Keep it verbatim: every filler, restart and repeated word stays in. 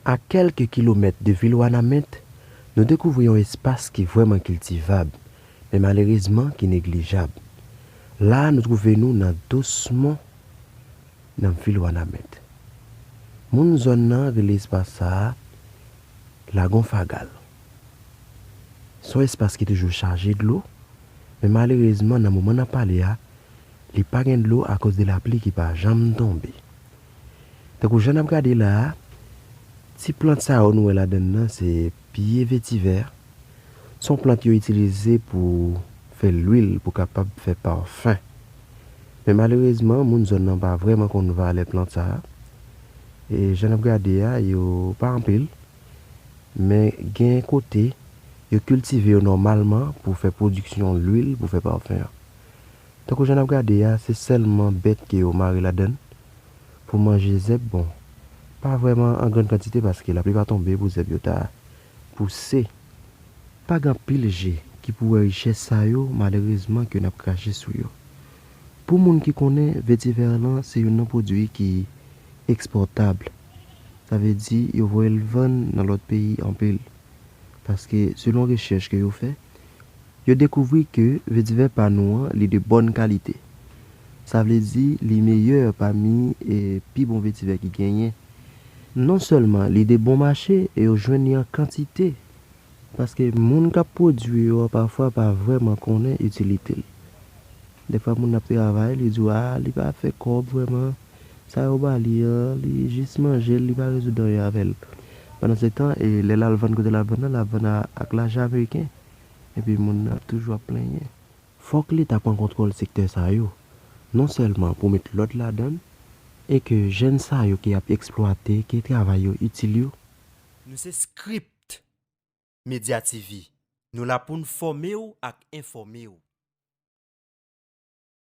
A kèlke kilomèt de vil Wanament, nou dekouvri yon espas ki vrèman kiltivab, men malerezman ki neglijab. La a, nou twouve nou nan Dosmon, nan vil Wanament. Moun zòn nan rele espas sa a Lagon Fagal. Se yon espas ki toujou chaje dlo, men malerezman, nan moman n ap pale a, li pa gen dlo akoz de lapli ki pa janm tonbe. Tankou jan n ap gade la a, ti plant sa yo nou wè ladan l nan, se pye vetivè. Se yon plant yo itilize pou fè lwil, pou kapab fè pafen. Men malerezman, moun zòn nan pa vrèman konn valè plant sa a. E jan n ap gade a, yo pa anpil, men gen kote yo kiltive yo nòmalman pou fè pwodiksyon lwil, pou fè pafen an. Tankou jan n ap gade a, se sèlman bèt ke yo mare ladan l pou manje zèb. Bon, pa vrèman an grann kantite paske lapli pa tonbe pou zèb yo ta pouse. Pa gen anpil je ki pou wè richès sa yo, malerezman, ke n ap krache sou yo. Pou moun ki konnen, vetivè lan se youn nan pwodui ki ekspòtab. Sa vle di, yo voye l vann nan lòt peyi anpil. Paske, selon rechèch ke yo fè, yo dekouvri ke vetivè pa nou an, li de bòn kalite. Sa vle di, li meyè pami, e, pi bon vetivè ki genyen. Non sèlman li de bon mache, e yo jwenn li an kantite. Paske moun k ap pwodui yo a, pafwa pa vrèman konnen itilite l. Defwa moun ap travay, li di w, a, li pa fè kòb vrèman. Sa yo ba li an, li jis manje l, li pa rezoud anyen avè l. Pandansetan, e, lè l al vann kote l al vann nan, l ap vann a, ak lajan ameriken. Epi moun nan ap toujou ap plenyen. Fòk Leta pran kontwòl sektè sa yo, non sèlman pou met lòd ladan l, e ke jèn sa yo ke y ap eksplwate, ke travay yo itil yo. Nou se Script Media T V. Nou la pou n fòme w ak enfòme w.